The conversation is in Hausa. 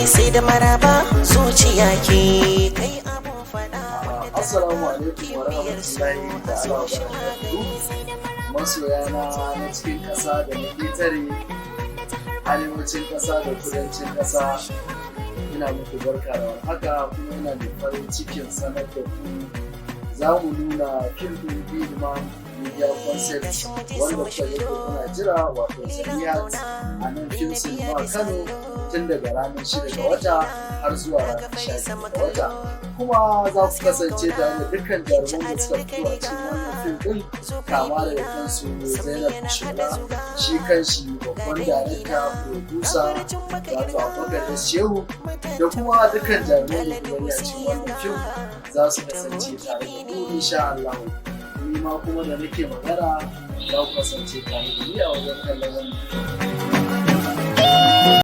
Sai da maraba zuciya ke kai abun faɗa. Assalamu alaikum wa rahmatullahi ta'ala wa barakatuhu. Masoya na cikin ƙasa da na ƙetare, arewacin ƙasa da kudancin ƙasa, ina muku barka da warhaka, kuma ina da farin cikin sanar da ku za mu nuna fim ɗin Bidman Media Concept wanda kuka yi kuna jira, wato Samihat, a nan Film Cinema Kano, tun daga ranar 6 ga wata har zuwa ranar 12 ga wata. Kuma za ku kasance tare da dukkan jaruman da suka fito a cikin wannan fim ɗin, kama daga kansu Zainab Shola, shi kanshi babban darakta, producer, wato Abubakar S. Shehu, da kuma dukkan jaruman da kuka gani a cikin wannan fim za su kasance tare da ku insha Allah. Ni ma kuma da nake magana, za ku kasance tare da ni a wajen kallon wannan.